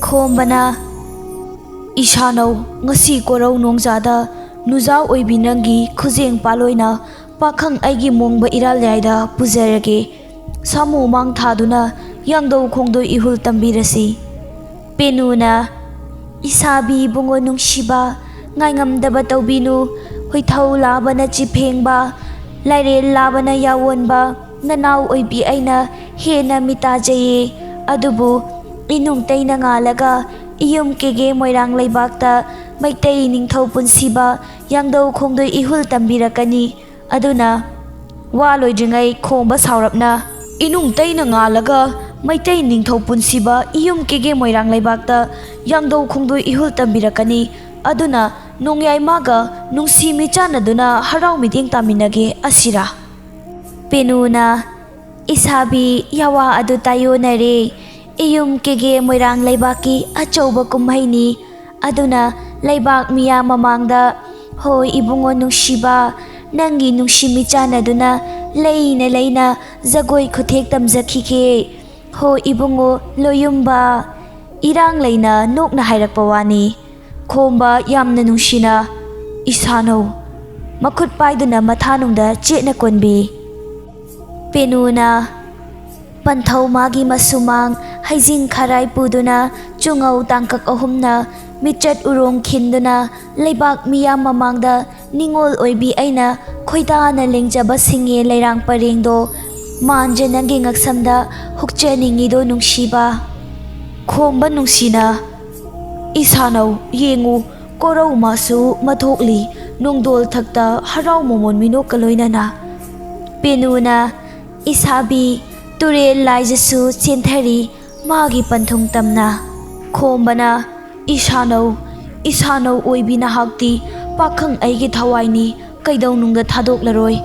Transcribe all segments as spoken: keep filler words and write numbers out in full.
ꯈꯣꯝꯕꯅ, "ꯏꯁꯥꯅꯧ, ꯉꯁꯤ ꯀꯣꯔꯧ ꯅꯣꯡꯖꯥꯗ ꯅꯨꯖꯥꯎ ꯑꯣꯏꯕꯤ ꯅꯪꯒꯤ ꯈꯨꯖꯦꯡ ꯄꯥꯂꯣꯏꯅ ꯄꯥꯈꯪ ꯑꯩꯒꯤ ꯃꯣꯡꯕ ꯏꯔꯥꯜ ꯌꯥꯏꯗ ꯄꯨꯖꯔꯒꯦ꯫ ꯁꯥꯃꯨ ꯃꯥꯡ ꯊꯥꯗꯨꯅ ꯌꯥꯡꯗꯧ ꯈꯣꯡꯗꯣꯏ ꯏꯍꯨꯜ ꯇꯝꯕꯤꯔꯁꯤ꯫" ꯄꯦꯅꯨꯅ, "ꯏꯁꯥꯕꯤ ꯏꯕꯨꯡꯉꯣ ꯅꯨꯡꯁꯤꯕ, ꯉꯥꯏꯉꯝꯗꯕ ꯇꯧꯕꯤꯅꯨ꯫ ꯍꯨꯏꯊꯧ ꯂꯥꯕꯅ ꯆꯤꯐꯦꯡꯕ, ꯂꯥꯏꯔꯦꯜ ꯂꯥꯕꯅ ꯌꯥꯋꯣꯟꯕ ꯅꯅꯥꯎ ꯑꯣꯏꯕꯤ ꯑꯩꯅ ꯍꯦꯟꯅ ꯃꯤꯇꯥꯖꯩꯌꯦ꯫ ꯑꯗꯨꯕꯨ ꯏꯅꯨꯡ ꯇꯩꯅ ꯉꯥꯜꯂꯒ ꯏꯌꯨꯝ ꯀꯦꯒꯦ ꯃꯣꯏꯔꯥꯡ ꯂꯩꯕꯥꯛꯇ ꯃꯩꯇꯩ ꯅꯤꯡꯊꯧ ꯄꯨꯟꯁꯤꯕ ꯌꯥꯡꯗꯧ ꯈꯣꯡꯗꯣꯏ ꯏꯍꯨꯜ ꯇꯝꯕꯤꯔꯛꯀꯅꯤ꯫" ꯑꯗꯨꯅ ꯋꯥ ꯂꯣꯏꯗ꯭ꯔꯤꯉꯩ ꯈꯣꯝꯕ ꯁꯥꯎꯔꯞꯅ, "ꯏꯅꯨꯡ ꯇꯩꯅ ꯉꯥꯜꯂꯒ ꯃꯩꯇꯩ ꯅꯤꯡꯊꯧ ꯄꯨꯟꯁꯤꯕ ꯏꯌꯨꯝ ꯀꯦꯒꯦ ꯃꯣꯏꯔꯥꯡ ꯂꯩꯕꯥꯛꯇ ꯌꯥꯡꯗꯧ ꯈꯣꯡꯗꯣꯏ ꯏꯍꯨꯜ ꯇꯝꯕꯤꯔꯛꯀꯅꯤ꯫ ꯑꯗꯨꯅ ꯅꯣꯡꯌꯥꯏꯃꯥꯒ ꯅꯨꯡꯁꯤ ꯃꯤꯆꯥꯟꯅꯗꯨꯅ ꯍꯔꯥꯎ ꯃꯤꯠꯌꯦꯡ ꯇꯥꯃꯤꯟꯅꯒꯦ ꯑꯁꯤꯔꯥ?" ꯄꯦꯅꯨꯅ, "ꯏꯁꯥꯕꯤ, ꯌꯥꯋꯥ ꯑꯗꯨ ꯇꯥꯏꯌꯣꯟꯅꯔꯦ꯫ ꯏꯌꯨꯝ ꯀꯦꯒꯦ ꯃꯣꯏꯔꯥꯡ ꯂꯩꯕꯥꯛꯀꯤ ꯑꯆꯧꯕ ꯀꯨꯝꯍꯩꯅꯤ꯫ ꯑꯗꯨꯅ ꯂꯩꯕꯥꯛ ꯃꯤꯌꯥꯝ ꯃꯃꯥꯡꯗ, ꯍꯣꯏ ꯏꯕꯨꯡꯉꯣ ꯅꯨꯡꯁꯤꯕ, ꯅꯪꯒꯤ ꯅꯨꯡꯁꯤ ꯃꯤꯆꯥꯟꯅꯗꯨꯅ ꯂꯩꯅ ꯂꯩꯅ ꯖꯒꯣꯏ ꯈꯨꯊꯦꯛ ꯇꯝꯖꯈꯤꯒꯦ꯫ ꯍꯣꯏ ꯏꯕꯨꯡꯉꯣ ꯂꯣꯌꯨꯝꯕ꯫" ꯏꯔꯥꯡ ꯂꯩꯅ ꯅꯣꯛꯅ ꯍꯥꯏꯔꯛꯄ ꯋꯥꯅꯤ꯫ ꯈꯣꯝꯕ ꯌꯥꯝꯅ ꯅꯨꯡꯁꯤꯅ, "ꯏꯁꯥꯅꯧ꯫" ꯃꯈꯨꯠ ꯄꯥꯏꯗꯨꯅ ꯃꯊꯥꯅꯨꯡꯗ ꯆꯦꯠꯅ ꯀꯣꯟꯕꯤ꯫ ꯄꯦꯅꯨꯅ, ꯄꯟꯊꯧ ꯃꯥꯒꯤ ꯃꯁꯨꯃꯥꯡ ꯍꯩꯖꯤꯡ ꯈꯔꯥꯏ ꯄꯨꯗꯨꯅ ꯆꯨꯉꯧ ꯇꯥꯡꯀꯛ ꯑꯍꯨꯝꯅ ꯃꯤꯆꯠ ꯎꯔꯣꯡ ꯈꯤꯟꯗꯨꯅ ꯂꯩꯕꯥꯛ ꯃꯤꯌꯥꯝ ꯃꯃꯥꯡꯗ ꯅꯤꯉꯣꯜ ꯑꯣꯏꯕꯤ ꯑꯩꯅ ꯈꯣꯏꯗꯥꯅ ꯂꯦꯡꯖꯕ ꯁꯤꯡꯉꯦ ꯂꯩꯔꯥꯡ ꯄꯔꯦꯡꯗꯣ ꯃꯥꯟꯖ ꯅꯪꯒꯤ ꯉꯛꯁꯝꯗ ꯍꯨꯛꯆꯅꯤꯡꯉꯤꯗꯣ ꯅꯨꯡꯁꯤꯕ꯫ ꯈꯣꯝꯕ ꯅꯨꯡꯁꯤꯅ, "ꯏꯁꯥꯅꯧ, ꯌꯦꯡꯉꯨ, ꯀꯣꯔꯧ ꯃꯥꯁꯨ ꯃꯊꯣꯛꯂꯤ, ꯅꯣꯡꯗꯣꯜ ꯊꯛꯇ ꯍꯔꯥꯎ ꯃꯃꯣꯟ ꯃꯤꯅꯣꯛꯀ ꯂꯣꯏꯅꯅ꯫" ꯄꯦꯅꯨꯅ, "ꯏꯁꯥꯕꯤ, ꯇꯨꯔꯦꯜ ꯂꯥꯏꯖꯁꯨ ꯆꯦꯟꯊꯔꯤ ꯃꯥꯒꯤ ꯄꯟꯊꯨꯡ ꯇꯝꯅ꯫" ꯈꯣꯝꯕꯅ, "ꯏꯁꯥꯅꯧ, ꯏꯁꯥꯅꯧ ꯑꯣꯏꯕꯤ ꯅꯍꯥꯛꯇꯤ ꯄꯥꯈꯪ ꯑꯩꯒꯤ ꯊꯋꯥꯏꯅꯤ, ꯀꯩꯗꯧꯅꯨꯡꯗ ꯊꯥꯗꯣꯛꯂꯔꯣꯏ꯫"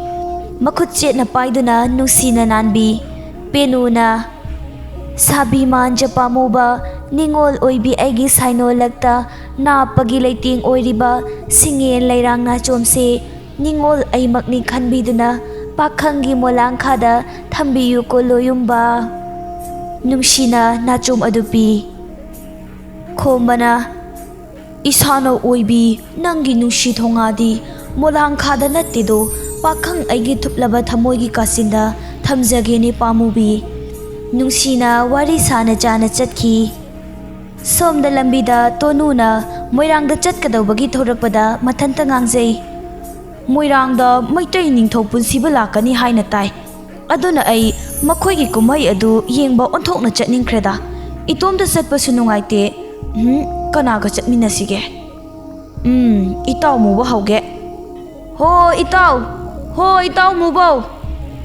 ꯃꯈꯨꯠ ꯆꯦꯠꯅ ꯄꯥꯏꯗꯨꯅ ꯅꯨꯡꯁꯤꯅ ꯅꯥꯟꯕꯤ꯫ ꯄꯦꯅꯨꯅ, "ꯁꯥꯕꯤ ꯃꯥꯟꯖ ꯄꯥꯝꯃꯨꯕ ꯅꯤꯉꯣꯜ ꯑꯣꯏꯕꯤ ꯑꯩꯒꯤ ꯁꯥꯏꯅꯣꯂꯛꯇ ꯅꯥꯞꯄꯒꯤ ꯂꯩꯇꯦꯡ ꯑꯣꯏꯔꯤꯕ ꯁꯤꯡꯉꯦꯟ ꯂꯩꯔꯥꯡ ꯅꯥꯆꯣꯝꯁꯦ ꯅꯤꯉꯣꯜ ꯑꯩꯃꯛꯅꯤ ꯈꯟꯕꯤꯗꯨꯅ ꯄꯥꯈꯪꯒꯤ ꯃꯣꯂꯥꯡꯈꯥꯗ ꯊꯝꯕꯤꯌꯨꯀꯣ ꯂꯣꯌꯨꯝꯕ꯫" ꯅꯨꯡꯁꯤꯅ ꯅꯥꯆꯣꯝ ꯑꯗꯨ ꯄꯤ꯫ ꯈꯣꯝꯕꯅ, "ꯏꯁꯥꯅ ꯑꯣꯏꯕꯤ ꯅꯪꯒꯤ ꯅꯨꯡꯁꯤ ꯊꯣꯉꯥꯗꯤ ꯃꯣꯂꯥꯡꯈꯥꯗ ꯅꯠꯇꯦꯗꯣ, ꯄꯥꯈꯪ ꯑꯩꯒꯤ ꯊꯨꯞꯂꯕ ꯊꯃꯣꯏꯒꯤ ꯀꯥꯆꯤꯟꯗ ꯊꯝꯖꯒꯦꯅꯦ ꯄꯥꯝꯃꯨꯕꯤ"꯫ ꯅꯨꯡꯁꯤꯅ ꯋꯥꯔꯤ ꯁꯥꯅ ꯆꯥꯅ ꯆꯠꯈꯤ꯫ ꯁꯣꯝꯗ ꯂꯝꯕꯤꯗ ꯇꯣꯅꯨꯅ ꯃꯣꯏꯔꯥꯡꯗ ꯆꯠꯀꯗꯧꯕꯒꯤ ꯊꯧꯔꯛꯄꯗ ꯃꯊꯟꯇ ꯉꯥꯡꯖꯩ, "ꯃꯣꯏꯔꯥꯡꯗ ꯃꯩꯇꯩ ꯅꯤꯡꯊꯧ ꯄꯨꯟꯁꯤꯕ ꯂꯥꯛꯀꯅꯤ ꯍꯥꯏꯅ ꯇꯥꯏ꯫ ꯑꯗꯨꯅ ꯑꯩ ꯃꯈꯣꯏꯒꯤ ꯀꯨꯝꯍꯩ ꯑꯗꯨ ꯌꯦꯡꯕ ꯑꯣꯟꯊꯣꯛꯅ ꯆꯠꯅꯤꯡꯈ꯭ꯔꯦꯗ꯫ ꯏꯇꯣꯝꯇ ꯆꯠꯄꯁꯨ ꯅꯨꯡꯉꯥꯏꯇꯦ꯫ ꯎꯝ, ꯀꯅꯥꯒ ꯆꯠꯃꯤꯟꯅꯁꯤꯒꯦ? ꯎꯝ, ꯏꯇꯥꯎ ꯃꯨꯕ ꯍꯧꯒꯦ꯫ ꯍꯣ ꯏꯇꯥꯎ, ꯍꯣ ꯏꯇꯥꯎ ꯃꯨꯕꯧ"꯫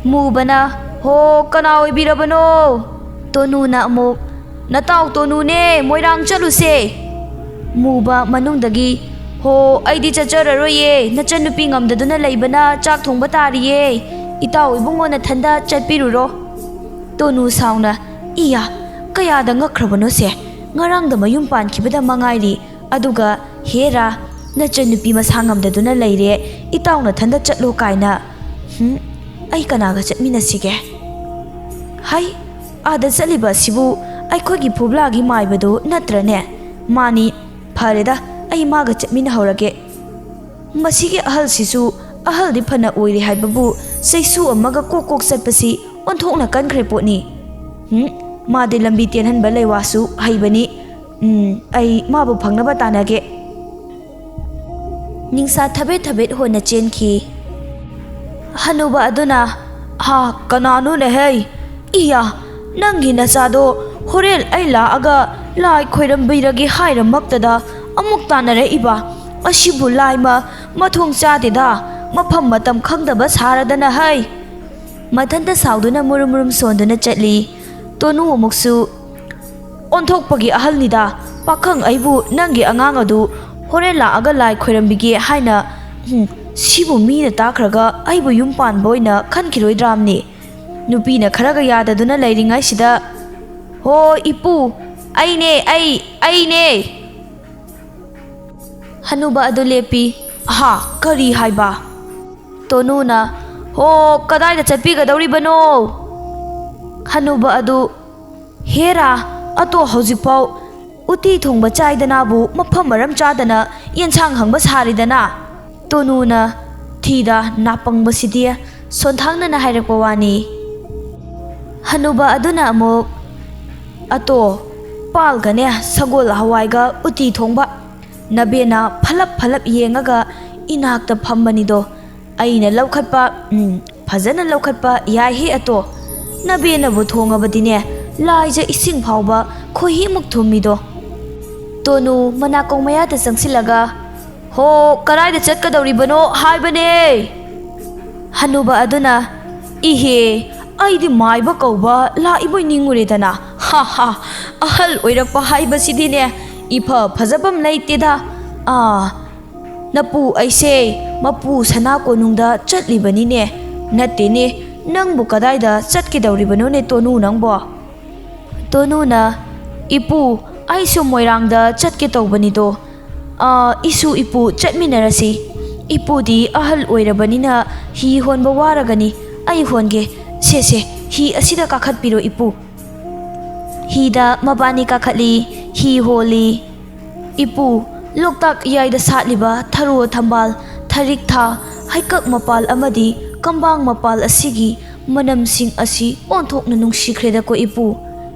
ꯃꯨꯕꯅ, "ꯍꯣ, ꯀꯅꯥ ꯑꯣꯏꯕꯤꯔꯕꯅꯣ?" ꯇꯣꯅꯨꯅ ꯑꯃꯨꯛ, "ꯅꯇꯥꯎ ꯇꯣꯅꯨꯅꯦ, ꯃꯣꯏꯔꯥꯡ ꯆꯠꯂꯨꯁꯦ"꯫ ꯃꯨꯕ ꯃꯅꯨꯡꯗꯒꯤ, "ꯍꯣ, ꯑꯩꯗꯤ ꯆꯠꯆꯔꯔꯣꯏꯌꯦ, ꯅꯆꯟꯅꯨꯄꯤ ꯉꯝꯗꯗꯨꯅ ꯂꯩꯕꯅ ꯆꯥꯛ ꯊꯣꯡꯕ ꯇꯥꯔꯤꯌꯦ꯫ ꯏꯇꯥꯎ ꯏꯕꯨꯡꯉꯣ ꯅꯊꯟꯗ ꯆꯠꯄꯤꯔꯨꯔꯣ"꯫ ꯇꯣꯅꯨ ꯁꯥꯎꯅ, "ꯏꯌꯥ, ꯀꯌꯥꯗ ꯉꯛꯈ꯭ꯔꯕꯅꯣꯁꯦ? ꯉꯔꯥꯡꯗ ꯃꯌꯨꯝ ꯄꯥꯟꯈꯤꯕꯗ ꯃꯉꯥꯏꯔꯤ, ꯑꯗꯨꯒ ꯍꯦꯔꯥ, ꯅꯆꯟꯅꯨꯄꯤ ꯃꯁꯥ ꯉꯝꯗꯗꯨꯅ ꯂꯩꯔꯦ, ꯏꯇꯥꯎ ꯅꯊꯟꯗ ꯆꯠꯂꯣ ꯀꯥꯏꯅ꯫ ꯍꯨꯝ, ꯑꯩ ꯀꯅꯥꯒ ꯆꯠꯃꯤꯟꯅꯁꯤꯒꯦ? ꯍꯩ, ꯑꯥꯗ ꯆꯠꯂꯤꯕ ꯑꯁꯤꯕꯨ ꯑꯩꯈꯣꯏꯒꯤ ꯐꯨꯕ꯭ꯂꯥꯒꯤ ꯃꯥꯏꯕꯗꯨ ꯅꯠꯇ꯭ꯔꯅꯦ? ꯃꯥꯅꯤ, ꯐꯔꯦꯗ, ꯑꯩ ꯃꯥꯒ ꯆꯠꯃꯤꯟꯅꯍꯧꯔꯒꯦ꯫ ꯃꯁꯤꯒꯤ ꯑꯍꯜꯁꯤꯁꯨ ꯑꯍꯜꯗꯤ ꯐꯅ ꯑꯣꯏꯔꯦ ꯍꯥꯏꯕꯕꯨ ꯆꯩꯁꯨ ꯑꯃꯒ ꯀꯣꯛ ꯀꯣꯛ ꯆꯠꯄꯁꯤ ꯑꯣꯟꯊꯣꯛꯅ ꯀꯟꯈ꯭ꯔꯦ ꯄꯣꯠꯅꯤ꯫ ꯍꯨꯝ, ꯃꯥꯗꯤ ꯂꯝꯕꯤ ꯇꯦꯟꯍꯟꯕ ꯂꯩꯋꯥꯁꯨ ꯍꯩꯕꯅꯤ꯫ ꯎꯝ, ꯑꯩ ꯃꯥꯕꯨ ꯐꯪꯅꯕ ꯇꯥꯟꯅꯒꯦ"꯫ ꯅꯤꯡꯁꯥ ꯊꯕꯦꯠ ꯊꯕꯦꯠ ꯍꯣꯟꯅ ꯆꯦꯟꯈꯤ꯫ ꯍꯅꯨꯕ ꯑꯗꯨꯅ, "ꯍꯥ, ꯀꯅꯥꯅꯣꯅꯦꯍꯦ? ꯏꯌꯥ, ꯅꯪꯒꯤ ꯅꯆꯥꯗꯣ ꯍꯣꯔꯦꯟ ꯑꯩ ꯂꯥꯛꯑꯒ ꯂꯥꯏ ꯈꯣꯏꯔꯝꯕꯤꯔꯒꯦ ꯍꯥꯏꯔꯃꯛꯇꯗ ꯑꯃꯨꯛ ꯇꯥꯟꯅꯔꯛꯏꯕ? ꯑꯁꯤꯕꯨ ꯂꯥꯏꯃ ꯃꯊꯣꯡ ꯆꯥꯗꯦꯗ, ꯃꯐꯝ ꯃꯇꯝ ꯈꯪꯗꯕ ꯁꯥꯔꯗꯅ ꯍꯩ!" ꯃꯊꯟꯇ ꯁꯥꯎꯗꯨꯅ ꯃꯨꯔꯨꯝ ꯃꯨꯔꯨꯝ ꯁꯣꯟꯗꯨꯅ ꯆꯠꯂꯤ꯫ ꯇꯣꯅꯨ ꯑꯃꯨꯛꯁꯨ, "ꯑꯣꯟꯊꯣꯛꯄꯒꯤ ꯑꯍꯜꯅꯤꯗ, ꯄꯥꯈꯪ ꯑꯩꯕꯨ ꯅꯪꯒꯤ ꯑꯉꯥꯡ ꯑꯗꯨ ꯍꯣꯔꯦꯟ ꯂꯥꯛꯑꯒ ꯂꯥꯏ ꯈꯣꯏꯔꯝꯕꯤꯒꯦ ꯍꯥꯏꯅ, ꯍꯨꯝ, ꯁꯤꯕꯨ ꯃꯤꯅ ꯇꯥꯈ꯭ꯔꯒ ꯑꯩꯕꯨ ꯌꯨꯝ ꯄꯥꯟꯕ ꯑꯣꯏꯅ ꯈꯟꯈꯤꯔꯣꯏꯗ꯭ꯔꯥꯝꯅꯤ? ꯅꯨꯄꯤꯅ ꯈꯔꯒ ꯌꯥꯗꯗꯨꯅ ꯂꯩꯔꯤꯉꯩꯁꯤꯗ"꯫ "ꯍꯣ ꯏꯄꯨ, ꯑꯩꯅꯦ, ꯑꯩ, ꯑꯩꯅꯦ!" ꯍꯅꯨꯕ ꯑꯗꯨ ꯂꯦꯞꯄꯤ꯫ "ꯑꯍꯥ, ꯀꯔꯤ ꯍꯥꯏꯕ?" ꯇꯣꯅꯨꯅ, "ꯍꯣ, ꯀꯗꯥꯏꯗ ꯆꯠꯄꯤꯒꯗꯧꯔꯤꯕꯅꯣ?" ꯍꯅꯨꯕ ꯑꯗꯨ, "ꯍꯦꯔꯥ, ꯑꯇꯣ ꯍꯧꯖꯤꯛꯐꯥꯎ "ꯎꯇꯤ ꯊꯣꯡꯕ ꯆꯥꯏꯗꯅꯕꯨ ꯃꯐꯝ ꯃꯔꯝ ꯆꯥꯗꯅ ꯌꯦꯟꯁꯥꯡ ꯍꯪꯕ ꯁꯥꯔꯤꯗꯅ?" ꯇꯣꯅꯨꯅ ꯊꯤꯗ ꯅꯥꯄꯪꯕꯁꯤꯗꯤ ꯁꯣꯟꯊꯥꯡꯅꯅ ꯍꯥꯏꯔꯛꯄ ꯋꯥꯅꯤ꯫ ꯍꯅꯨꯕ ꯑꯗꯨꯅ ꯑꯃꯨꯛ, "ꯑꯇꯣ, ꯄꯥꯜꯒꯅꯦ ꯁꯒꯣꯜ ꯍꯋꯥꯏꯒ ꯎꯇꯤ ꯊꯣꯡꯕ?" ꯅꯕꯦꯅ ꯐꯂꯞ ꯐꯂꯞ ꯌꯦꯡꯉꯒ ꯏꯅꯥꯛꯇ ꯐꯝꯕꯅꯤꯗꯣ꯫ ꯑꯩꯅ ꯂꯧꯈꯠꯄ, ꯎꯝ, ꯐꯖꯅ ꯂꯧꯈꯠꯄ ꯌꯥꯏꯍꯦ ꯑꯇꯣ꯫ ꯅꯕꯦꯅꯕꯨ ꯊꯣꯡꯉꯕꯗꯤꯅꯦ, ꯂꯥꯏꯖ ꯏꯁꯤꯡ ꯐꯥꯎꯕ ꯈꯣꯏꯍꯤꯃꯨꯛ ꯊꯨꯝꯃꯤꯗꯣ꯫ ꯇꯣꯅꯨ ꯃꯅꯥꯀꯣꯡ ꯃꯌꯥꯗ ꯆꯪꯁꯤꯜꯂꯒ, "ꯍꯣ, ꯀꯗꯥꯏꯗ ꯆꯠꯀꯗꯧꯔꯤꯕꯅꯣ ꯍꯥꯏꯕꯅꯦ?" ꯍꯅꯨꯕ ꯑꯗꯨꯅ, "ꯏꯍꯦ, ꯑꯩꯗꯤ ꯃꯥꯏꯕ ꯀꯧꯕ ꯂꯥꯛꯏꯕꯣꯏ ꯅꯤꯡꯉꯨꯔꯦꯗꯅ꯫ ꯍꯥ ꯍꯥ, ꯑꯍꯜ ꯑꯣꯏꯔꯛꯄ ꯍꯥꯏꯕꯁꯤꯗꯤꯅꯦ, ꯏꯐ ꯐꯖꯐꯝ ꯂꯩꯇꯦꯗ꯫ ꯑꯥ, ꯅꯄꯨ ꯑꯩꯁꯦ ꯃꯄꯨ ꯁꯅꯥ ꯀꯣꯅꯨꯡꯗ ꯆꯠꯂꯤꯕꯅꯤꯅꯦ꯫ ꯅꯠꯇꯦꯅꯦ, ꯅꯪꯕꯨ ꯀꯗꯥꯏꯗ ꯆꯠꯀꯗꯧꯔꯤꯕꯅꯣꯅꯦ ꯇꯣꯅꯨ ꯅꯪꯕꯣ?" ꯇꯣꯅꯨꯅ, "ꯏꯄꯨ, ꯑꯩꯁꯨ ꯃꯣꯏꯔꯥꯡꯗ ꯆꯠꯀꯦ ꯇꯧꯕꯅꯤꯗꯣ꯫ ꯑꯥ, ꯏꯁꯨ ꯏꯄꯨ ꯆꯠꯃꯤꯟꯅꯔꯁꯤ꯫ ꯏꯄꯨꯗꯤ ꯑꯍꯜ ꯑꯣꯏꯔꯕꯅꯤꯅ ꯍꯤ ꯍꯣꯟꯕ ꯋꯥꯔꯒꯅꯤ꯫ ꯑꯩ ꯍꯣꯟꯒꯦ꯫ ꯁꯦ, ꯁꯦ, ꯍꯤ ꯑꯁꯤꯗ ꯀꯥꯈꯠꯄꯤꯔꯣ ꯏꯄꯨ꯫" ꯍꯤꯗ ꯃꯕꯥꯅꯤ ꯀꯥꯈꯠꯂꯤ, ꯍꯤ ꯍꯣꯜꯂꯤ꯫ "ꯏꯄꯨ, ꯂꯣꯛꯇꯥꯛ ꯏꯌꯥꯏꯗ ꯁꯥꯠꯂꯤꯕ ꯊꯔꯣ ꯊꯝꯕꯥꯜ, ꯊꯔꯤꯛꯊꯥ, ꯍꯩꯀꯛ ꯃꯄꯥꯜ ꯑꯃꯗꯤ ꯀꯝꯕꯥꯡ ꯃꯄꯥꯜ ꯑꯁꯤꯒꯤ ꯃꯅꯝꯁꯤꯡ ꯑꯁꯤ ꯑꯣꯟꯊꯣꯛꯅ ꯅꯨꯡꯁꯤꯈ꯭ꯔꯦꯗꯀꯣ ꯏꯄꯨ꯫"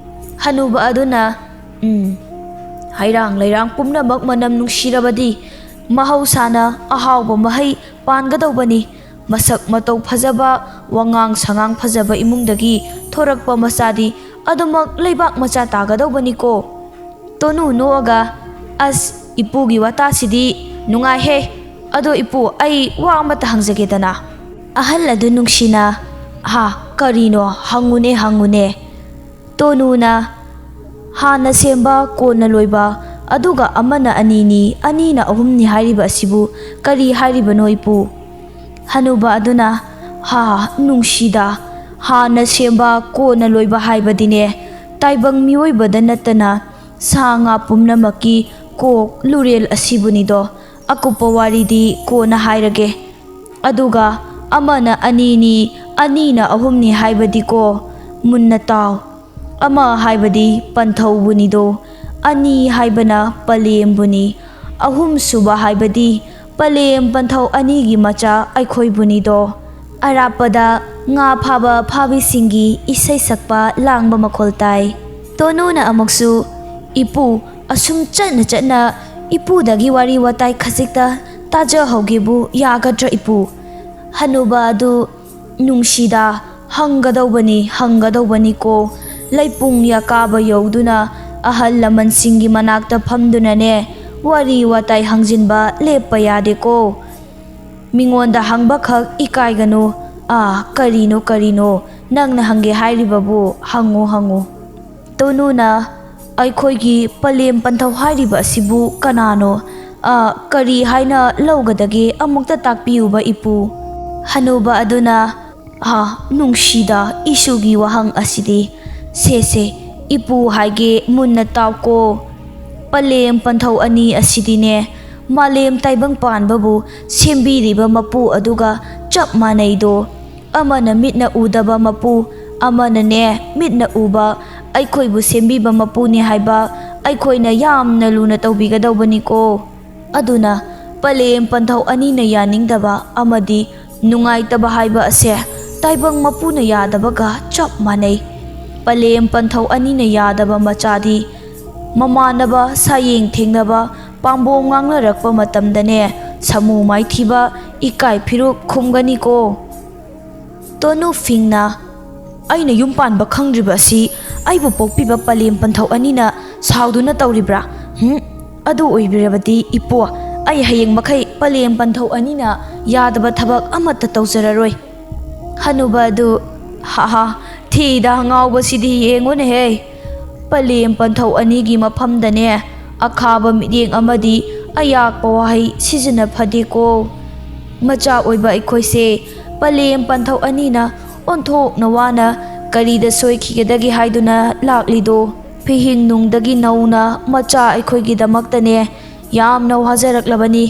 ꯍꯅꯨꯕ ꯑꯗꯨꯅ, "ꯎꯝ, ꯍꯩꯔꯥꯡ ꯂꯩꯔꯥꯡ ꯄꯨꯝꯅꯃꯛ ꯃꯅꯝ ꯅꯨꯡꯁꯤꯔꯕꯗꯤ ꯃꯍꯧꯁꯥꯅ ꯑꯍꯥꯎꯕ ꯃꯍꯩ ꯄꯥꯟꯒꯗꯧꯕꯅꯤ꯫ ꯃꯁꯛ ꯃꯇꯧ ꯐꯖꯕ, ꯋꯥꯉꯥꯡ ꯁꯉꯥꯡ ꯐꯖꯕ ꯏꯃꯨꯡꯗꯒꯤ ꯊꯣꯔꯛꯄ ꯃꯆꯥꯗꯤ ꯑꯗꯨꯃꯛ ꯂꯩꯕꯥꯛ ꯃꯆꯥ ꯇꯥꯒꯗꯧꯕꯅꯤꯀꯣ꯫" ꯇꯣꯅꯨ ꯅꯣꯛꯑꯒ, "ꯑꯁ, ꯏꯄꯨꯒꯤ ꯋꯥꯇꯥꯁꯤꯗꯤ ꯅꯨꯡꯉꯥꯏꯍꯦ꯫ ꯑꯗꯣ ꯏꯄꯨ, ꯑꯩ ꯋꯥ ꯑꯃꯇ ꯍꯪꯖꯒꯦꯗꯅ꯫" ꯑꯍꯜ ꯑꯗꯨ ꯅꯨꯡꯁꯤꯅ, "ꯍꯥ, ꯀꯔꯤꯅꯣ? ꯍꯪꯉꯨꯅꯦ, ꯍꯪꯉꯨꯅꯦ꯫" ꯇꯣꯅꯨꯅ, "ꯍꯥꯟꯅ ꯁꯦꯝꯕ ꯀꯣꯟꯅ ꯂꯣꯏꯕ, ꯑꯗꯨꯒ ꯑꯃꯅ ꯑꯅꯤꯅꯤ, ꯑꯅꯤꯅ ꯑꯍꯨꯝꯅꯤ ꯍꯥꯏꯔꯤꯕ ꯑꯁꯤꯕꯨ ꯀꯔꯤ ꯍꯥꯏꯔꯤꯕꯅꯣ ꯏꯄꯨ?" ꯍꯅꯨꯕ ꯑꯗꯨꯅ, "ꯍꯥ, ꯅꯨꯡꯁꯤꯗ, ꯍꯥꯟꯅ ꯁꯦꯝꯕ ꯀꯣꯟꯅ ꯂꯣꯏꯕ ꯍꯥꯏꯕꯗꯤꯅꯦ, ꯇꯥꯏꯕꯪ ꯃꯤꯑꯣꯏꯕꯗ ꯅꯠꯇꯅ ꯁꯥ ꯉꯥ ꯄꯨꯝꯅꯃꯛꯀꯤ ꯀꯣꯛ ꯂꯨꯔꯦꯜ ꯑꯁꯤꯕꯨꯅꯤꯗꯣ꯫ ꯑꯀꯨꯞꯄ ꯋꯥꯔꯤꯗꯤ ꯀꯣꯟꯅ ꯍꯥꯏꯔꯒꯦ꯫ ꯑꯗꯨꯒ ꯑꯃꯅ ꯑꯅꯤꯅꯤ, ꯑꯅꯤꯅ ꯑꯍꯨꯝꯅꯤ ꯍꯥꯏꯕꯗꯤꯀꯣ, ꯃꯨꯟꯅ ꯇꯥꯎ꯫ ꯑꯃ ꯍꯥꯏꯕꯗꯤ ꯄꯟꯊꯧꯕꯨꯅꯤꯗꯣ, ꯑꯅꯤ ꯍꯥꯏꯕꯅ ꯄꯂꯦꯝꯕꯨꯅꯤ, ꯑꯍꯨꯝꯁꯨꯕ ꯍꯥꯏꯕꯗꯤ ꯄꯂꯦꯝ ꯄꯟꯊꯧ ꯑꯅꯤꯒꯤ ꯃꯆꯥ ꯑꯩꯈꯣꯏꯕꯨꯅꯤꯗꯣ꯫ ꯑꯔꯥꯞꯄꯗ ꯉꯥ ꯐꯥꯕ ꯐꯥꯕꯤꯁꯤꯡꯒꯤ ꯏꯁꯩ ꯁꯛꯄ ꯂꯥꯡꯕ ꯃꯈꯣꯜ ꯇꯥꯏ꯫ ꯇꯣꯅꯨꯅ ꯑꯃꯨꯛꯁꯨ, "ꯏꯄꯨ, ꯑꯁꯨꯝ ꯆꯠꯅ ꯆꯠꯅ ꯏꯄꯨꯗꯒꯤ ꯋꯥꯔꯤ ꯋꯥꯇꯥꯏ ꯈꯖꯤꯛꯇ ꯇꯥꯖꯍꯧꯒꯦꯕꯨ ꯌꯥꯒꯗ꯭ꯔꯥ ꯏꯄꯨ?" ꯍꯅꯨꯕ ꯑꯗꯨ, "ꯅꯨꯡꯁꯤꯗ, ꯍꯪꯒꯗꯧꯕꯅꯤ, ꯍꯪꯒꯗꯧꯕꯅꯤꯀꯣ꯫ ꯂꯩꯄꯨꯡ ꯌꯥꯀꯥꯕ ꯌꯧꯗꯨꯅ ꯑꯍꯜ ꯂꯃꯟꯁꯤꯡꯒꯤ ꯃꯅꯥꯛꯇ ꯐꯝꯗꯨꯅꯅꯦ, ꯋꯥꯔꯤ ꯋꯥꯇꯥꯏ ꯍꯪꯖꯤꯟꯕ ꯂꯦꯞꯄ ꯌꯥꯗꯦꯀꯣ꯫ ꯃꯤꯉꯣꯟꯗ ꯍꯪꯕꯈꯛ ꯏꯀꯥꯏꯒꯅꯨ꯫ ꯑꯥ, ꯀꯔꯤꯅꯣ, ꯀꯔꯤꯅꯣ? ꯅꯪꯅ ꯍꯪꯒꯦ ꯍꯥꯏꯔꯤꯕꯕꯨ ꯍꯪꯉꯨ, ꯍꯪꯉꯨ꯫" ꯇꯣꯅꯨꯅ, "ꯑꯩꯈꯣꯏꯒꯤ ꯄꯂꯦꯝ ꯄꯟꯊꯧ ꯍꯥꯏꯔꯤꯕ ꯑꯁꯤꯕꯨ ꯀꯅꯥꯅꯣ? ꯑꯥ, ꯀꯔꯤ ꯍꯥꯏꯅ ꯂꯧꯒꯗꯒꯦ? ꯑꯃꯨꯛꯇ ꯇꯥꯛꯄꯤꯌꯨꯕ ꯏꯄꯨ꯫" ꯍꯅꯨꯕ ꯑꯗꯨꯅ, "ꯑꯥ, ꯅꯨꯡꯁꯤꯗ, ꯏꯁꯨꯒꯤ ꯋꯥꯍꯪ ꯑꯁꯤꯗꯤ꯫ ꯁꯦ, ꯁꯦ, ꯏꯄꯨ ꯍꯥꯏꯒꯦ, ꯃꯨꯟꯅ ꯇꯥꯎꯀꯣ꯫ ꯄꯂꯦꯝ ꯄꯟꯊꯧ ꯑꯅꯤ ꯑꯁꯤꯗꯤꯅꯦ, ꯃꯥꯂꯦꯝ ꯇꯥꯏꯕꯪ ꯄꯥꯟꯕꯕꯨ ꯁꯦꯝꯕꯤꯔꯤꯕ ꯃꯄꯨ ꯑꯗꯨꯒ ꯆꯞ ꯃꯥꯟꯅꯩꯗꯣ꯫ ꯑꯃꯅ ꯃꯤꯠꯅ ꯎꯗꯕ ꯃꯄꯨ, ꯑꯃꯅꯅꯦ ꯃꯤꯠꯅ ꯎꯕ, ꯑꯩꯈꯣꯏꯕꯨ ꯁꯦꯝꯕꯤꯕ ꯃꯄꯨꯅꯤ ꯍꯥꯏꯕ ꯑꯩꯈꯣꯏꯅ ꯌꯥꯝꯅ ꯂꯨꯅ ꯇꯧꯕꯤꯒꯗꯧꯕꯅꯤꯀꯣ꯫ ꯑꯗꯨꯅ ꯄꯂꯦꯝ ꯄꯟꯊꯧ ꯑꯅꯤꯅ ꯌꯥꯅꯤꯡꯗꯕ ꯑꯃꯗꯤ ꯅꯨꯡꯉꯥꯏꯇꯕ ꯍꯥꯏꯕ ꯑꯁꯦ ꯇꯥꯏꯕꯪ ꯃꯄꯨꯅ ꯌꯥꯗꯕꯒ ꯆꯞ ꯃꯥꯟꯅꯩ꯫ ꯄꯂꯦꯝ ꯄꯟꯊꯧ ꯑꯅꯤꯅ ꯌꯥꯗꯕ ꯃꯆꯥꯗꯤ ꯃꯃꯥꯟꯅꯕ ꯁꯥꯌꯦꯡ ꯊꯦꯡꯅꯕ ꯄꯥꯝꯕꯣꯝ ꯉꯥꯡꯅꯔꯛꯄ ꯃꯇꯝꯗꯅꯦ ꯁꯥꯃꯨ ꯃꯥꯏꯊꯤꯕ ꯏꯀꯥꯏ ꯐꯤꯔꯨꯛ ꯈꯨꯝꯒꯅꯤꯀꯣ꯫" ꯇꯣꯅꯨ ꯐꯤꯡꯅ, "ꯑꯩꯅ ꯌꯨꯝ ꯄꯥꯟꯕ ꯈꯪꯗ꯭ꯔꯤꯕ ꯑꯁꯤ ꯑꯩꯕꯨ ꯄꯣꯛꯄꯤꯕ ꯄꯂꯦꯝ ꯄꯟꯊꯧ ꯑꯅꯤꯅ ꯁꯥꯎꯗꯨꯅ ꯇꯧꯔꯤꯕ꯭ꯔꯥ? ꯍꯨꯝ? ꯑꯗꯨ ꯑꯣꯏꯕꯤꯔꯕꯗꯤ ꯏꯄꯨ, ꯑꯩ ꯍꯌꯦꯡ ꯃꯈꯩ ꯄꯂꯦꯝ ꯄꯟꯊꯧ ꯑꯅꯤꯅ ꯌꯥꯗꯕ ꯊꯕꯛ ꯑꯃꯠꯇ ꯇꯧꯖꯔꯔꯣꯏ꯫" ꯍꯅꯨꯕ ꯑꯗꯨ, "ꯍꯥ ꯍꯥ, ꯊꯤꯗ ꯉꯥꯎꯕꯁꯤꯗꯤ ꯌꯦꯡꯉꯨꯅꯦꯍꯦ꯫ ꯄꯂꯦꯝ ꯄꯟꯊꯧ ꯑꯅꯤꯒꯤ ꯃꯐꯝꯗꯅꯦ ꯑꯈꯥꯕ ꯃꯤꯠꯌꯦꯡ ꯑꯃꯗꯤ ꯑꯌꯥꯛꯄ ꯋꯥꯍꯩ ꯁꯤꯖꯤꯟꯅ ꯐꯗꯦꯀꯣ꯫ ꯃꯆꯥ ꯑꯣꯏꯕ ꯑꯩꯈꯣꯏꯁꯦ ꯄꯂꯦꯝ ꯄꯟꯊꯧ ꯑꯅꯤꯅ ꯑꯣꯟꯊꯣꯛꯅ ꯋꯥꯅ ꯀꯔꯤꯗ ꯁꯣꯏꯈꯤꯒꯗꯒꯦ ꯍꯥꯏꯗꯨꯅ ꯂꯥꯛꯂꯤꯗꯣ? ꯐꯤꯍꯤꯡ ꯅꯨꯡꯗꯒꯤ ꯅꯧꯅ ꯃꯆꯥ ꯑꯩꯈꯣꯏꯒꯤꯗꯃꯛꯇꯅꯦ ꯌꯥꯝꯅ ꯋꯥꯖꯔꯛꯂꯕꯅꯤ꯫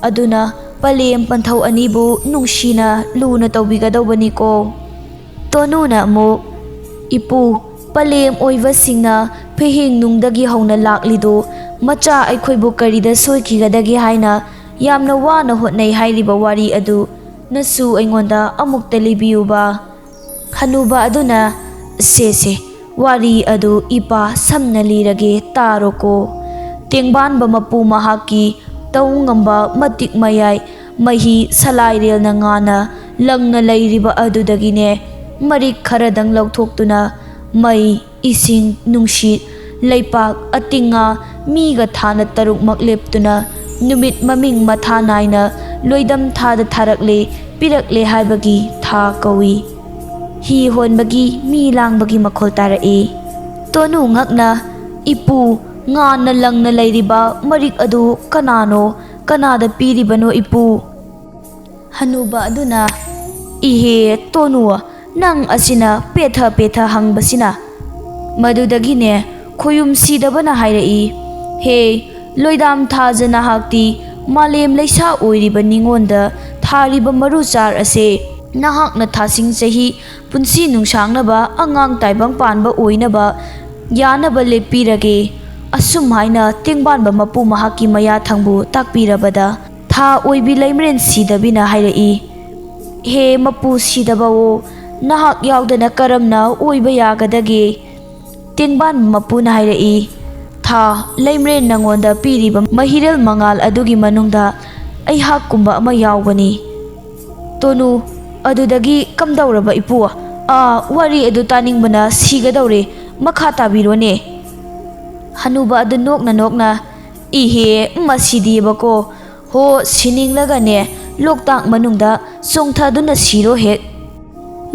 ꯑꯗꯨꯅ ꯄꯂꯦꯝ ꯄꯟꯊꯧ ꯑꯅꯤꯕꯨ ꯅꯨꯡꯁꯤꯅ ꯂꯨꯅ ꯇꯧꯕꯤꯒꯗꯧꯕꯅꯤꯀꯣ꯫" ꯇꯣꯅꯨꯅ ꯑꯃꯨꯛ, "ꯏꯄꯨ, ꯄꯂꯦꯝ ꯑꯣꯏꯕꯁꯤꯡꯅ ꯐꯤꯍꯤꯡ ꯅꯨꯡꯗꯒꯤ ꯍꯧꯅ ꯂꯥꯛꯂꯤꯗꯨ ꯃꯆꯥ ꯑꯩꯈꯣꯏꯕꯨ ꯀꯔꯤꯗ ꯁꯣꯏꯈꯤꯒꯗꯒꯦ ꯍꯥꯏꯅ ꯌꯥꯝꯅ ꯋꯥꯅ ꯍꯣꯠꯅꯩ ꯍꯥꯏꯔꯤꯕ ꯋꯥꯔꯤ ꯑꯗꯨ ꯅꯁꯨ ꯑꯩꯉꯣꯟꯗ ꯑꯃꯨꯛꯇ ꯂꯤꯕꯤꯌꯨꯕ꯫ ꯍꯅꯨꯕ ꯑꯗꯨꯅ, "ꯁꯦ ꯁꯦ, ꯋꯥꯔꯤ ꯑꯗꯨ ꯏꯄꯥ ꯁꯝꯅ ꯂꯤꯔꯒꯦ, ꯇꯥꯔꯣꯀꯣ꯫ ꯇꯦꯡꯕꯥꯟꯕ ꯃꯄꯨ ꯃꯍꯥꯛꯀꯤ ꯇꯧ ꯉꯝꯕ ꯃꯇꯤꯛ ꯃꯌꯥꯏ ꯃꯍꯤ ꯁꯂꯥꯏꯔꯦꯜꯅ ꯉꯥꯅ ꯂꯪꯅ ꯂꯩꯔꯤꯕ ꯑꯗꯨꯗꯒꯤꯅꯦ ꯃꯔꯤꯛ ꯈꯔꯗꯪ ꯂꯧꯊꯣꯛꯇꯨꯅ ꯃꯩ, ꯏꯁꯤꯡ, ꯅꯨꯡꯁꯤꯠ, ꯂꯩꯄꯥꯛ, ꯑꯇꯤꯡꯉꯥ, ꯃꯤꯒ ꯊꯥꯅ ꯇꯔꯨꯛꯃꯛ ꯂꯦꯞꯇꯨꯅ ꯅꯨꯃꯤꯠ ꯃꯃꯤꯡ ꯃꯊꯥ ꯅꯥꯏꯅ ꯂꯣꯏꯗꯝ ꯊꯥꯗ ꯊꯥꯔꯛꯂꯦ, ꯄꯤꯔꯛꯂꯦ ꯍꯥꯏꯕꯒꯤ ꯊꯥ ꯀꯧꯏ꯫" ꯍꯤ ꯍꯣꯟꯕꯒꯤ ꯃꯤ ꯂꯥꯡꯕꯒꯤ ꯃꯈꯣꯜ ꯇꯥꯔꯛꯏ꯫ ꯇꯣꯅꯨ ꯉꯛꯅ, "ꯏꯄꯨ, ꯉꯥꯅ ꯂꯪꯅ ꯂꯩꯔꯤꯕ ꯃꯔꯤꯛ ꯑꯗꯨ ꯀꯅꯥꯅꯣ? ꯀꯅꯥꯗ ꯄꯤꯔꯤꯕꯅꯣ, ꯏꯄꯨ?" ꯍꯅꯨꯕ ꯑꯗꯨꯅ, "ꯏꯍꯦ ꯇꯣꯅꯨ, ꯅꯪ ꯑꯁꯤꯅ ꯄꯦꯊ ꯄꯦꯊ ꯍꯪꯕꯁꯤꯅ!" ꯃꯗꯨꯗꯒꯤꯅꯦ ꯈꯣꯌꯨꯝ ꯁꯤꯗꯕꯅ ꯍꯥꯏꯔꯛꯏ, "ꯍꯦ, ꯂꯣꯏꯗꯥꯝ ꯊꯥꯖ, ꯅꯍꯥꯛꯇꯤ ꯃꯥꯂꯦꯝ ꯂꯩꯁꯥ ꯑꯣꯏꯔꯤꯕ ꯅꯤꯉꯣꯟꯗ ꯊꯥꯔꯤꯕ ꯃꯔꯨ ꯆꯥꯔ ꯑꯁꯦ ꯅꯍꯥꯛꯅ ꯊꯥꯁꯤꯡ ꯆꯍꯤ ꯄꯨꯟꯁꯤ ꯅꯨꯡꯁꯥꯡꯅꯕ, ꯑꯉꯥꯡ ꯇꯥꯏꯕꯪ ꯄꯥꯟꯕ ꯑꯣꯏꯅꯕ ꯌꯥꯅꯕ ꯂꯦꯞꯄꯤꯔꯒꯦ꯫" ꯑꯁꯨꯝ ꯍꯥꯏꯅ ꯇꯦꯡꯕꯥꯟꯕ ꯃꯄꯨ ꯃꯍꯥꯛꯀꯤ ꯃꯌꯥꯊꯪꯕꯨ ꯇꯥꯛꯄꯤꯔꯕꯗ, ꯊꯥ ꯑꯣꯏꯕꯤ ꯂꯩꯃꯔꯦꯟ ꯁꯤꯗꯕꯤꯅ ꯍꯥꯏꯔꯛꯏ, "ꯍꯦ ꯃꯄꯨ ꯁꯤꯗꯕꯋꯣ, ꯅꯍꯥꯛ ꯌꯥꯎꯗꯅ ꯀꯔꯝꯅ ꯑꯣꯏꯕ ꯌꯥꯒꯗꯒꯦ?" ꯇꯦꯡꯕꯥꯟ ꯃꯄꯨꯅ ꯍꯥꯏꯔꯛꯏ, "ꯊꯥ, ꯂꯩꯃꯔꯦꯟ ꯅꯉꯣꯟꯗ ꯄꯤꯔꯤꯕ ꯃꯍꯤꯔꯦꯜ ꯃꯉꯥꯜ ꯑꯗꯨꯒꯤ ꯃꯅꯨꯡꯗ ꯑꯩꯍꯥꯛꯀꯨꯝꯕ ꯑꯃ ꯌꯥꯎꯕꯅꯤ꯫" ꯇꯣꯅꯨ, "ꯑꯗꯨꯗꯒꯤ ꯀꯝꯗꯧꯔꯕ, ꯏꯄꯨ? ꯑꯥ, ꯋꯥꯔꯤ ꯑꯗꯨ ꯇꯥꯅꯤꯡꯕꯅ ꯁꯤꯒꯗꯧꯔꯦ꯫ ꯃꯈꯥ ꯇꯥꯕꯤꯔꯣꯅꯦ꯫" ꯍꯅꯨꯕ ꯑꯗꯨ ꯅꯣꯛꯅ ꯅꯣꯛꯅ, "ꯏꯍꯦ, ꯃꯁꯤꯗꯤꯕꯀꯣ, ꯍꯣ, ꯁꯤꯅꯤꯡꯂꯒꯅꯦ, ꯂꯣꯛꯇꯥꯛ ꯃꯅꯨꯡꯗ ꯆꯣꯡꯊꯗꯨꯅ ꯁꯤꯔꯣ ꯍꯦꯛ꯫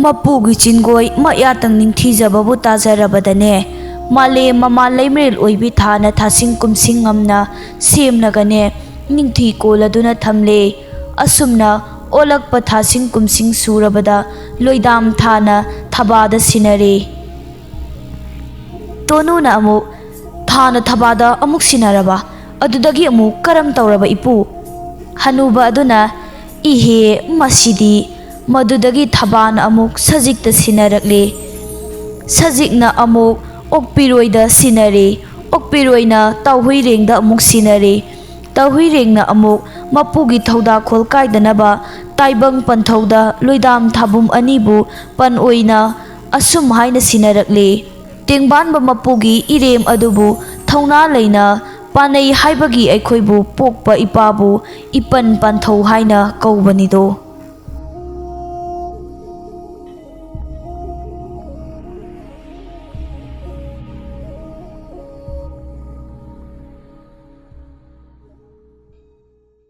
ꯃꯄꯨꯒꯤ ꯆꯤꯟꯒꯣꯏ ꯃꯌꯥꯇꯪ ꯅꯤꯡꯊꯤꯖꯕꯕꯨ ꯇꯥꯖꯔꯕꯗꯅꯦ, ꯃꯥꯂꯦꯝ ꯃꯃꯥ ꯂꯩꯃꯔꯦꯜ ꯑꯣꯏꯕꯤ ꯊꯥꯅ ꯊꯥꯁꯤꯡ ꯀꯨꯝꯁꯤꯡ ꯉꯝꯅ ꯁꯦꯝꯂꯒꯅꯦ, ꯅꯤꯡꯊꯤ ꯀꯣꯜꯂꯗꯨꯅ ꯊꯝꯂꯦ꯫ ꯑꯁꯨꯝꯅ ꯑꯣꯜꯂꯛꯄ ꯊꯥꯁꯤꯡ ꯀꯨꯝꯁꯤꯡ ꯁꯨꯔꯕꯗ ꯂꯣꯏꯗꯥꯝ ꯊꯥꯅ ꯊꯕꯥꯗ ꯁꯤꯟꯅꯔꯦ꯫" ꯇꯣꯅꯨꯅ ꯑꯃꯨꯛ, "ꯊꯥꯅ ꯊꯕꯥꯗ ꯑꯃꯨꯛ ꯁꯤꯟꯅꯔꯕ? ꯑꯗꯨꯗꯒꯤ ꯑꯃꯨꯛ ꯀꯔꯝ ꯇꯧꯔꯕ, ꯏꯄꯨ?" ꯍꯅꯨꯕ ꯑꯗꯨꯅ, "ꯏꯍꯦ, ꯃꯁꯤꯗꯤ!" ꯃꯗꯨꯗꯒꯤ ꯊꯕꯥꯅ ꯑꯃꯨꯛ ꯁꯖꯤꯛꯇ ꯁꯤꯟꯅꯔꯛꯂꯦ꯫ ꯁꯖꯤꯛꯅ ꯑꯃꯨꯛ ꯑꯣꯛꯄꯤꯔꯣꯏꯗ ꯁꯤꯟꯅꯔꯦ꯫ ꯑꯣꯛꯄꯤꯔꯣꯏꯅ ꯇꯥꯎꯍꯨꯏꯔꯦꯡꯗ ꯑꯃꯨꯛ ꯁꯤꯟꯅꯔꯦ꯫ ꯇꯥꯎꯍꯨꯏꯔꯦꯡꯅ ꯑꯃꯨꯛ ꯃꯄꯨꯒꯤ ꯊꯧꯗꯥꯈꯣꯜ ꯀꯥꯏꯗꯅꯕ ꯇꯥꯏꯕꯪ ꯄꯟꯊꯧꯗ ꯂꯣꯏꯗꯥꯝ ꯊꯥꯕꯨꯝ ꯑꯅꯤꯕꯨ ꯄꯟ ꯑꯣꯏꯅ ꯑꯁꯨꯝ ꯍꯥꯏꯅ ꯁꯤꯟꯅꯔꯛꯂꯦ: ꯇꯦꯡꯕꯥꯟꯕ ꯃꯄꯨꯒꯤ ꯏꯔꯦꯝ ꯑꯗꯨꯕꯨ ꯊꯧꯅꯥ ꯂꯩꯅ ꯄꯥꯟꯅꯩ ꯍꯥꯏꯕꯒꯤ ꯑꯩꯈꯣꯏꯕꯨ ꯄꯣꯛꯄ ꯏꯄꯥꯕꯨ ꯏꯄꯟ ꯄꯥꯟꯊꯧ ꯍꯥꯏꯅ ꯀꯧꯕꯅꯤꯗꯣ꯫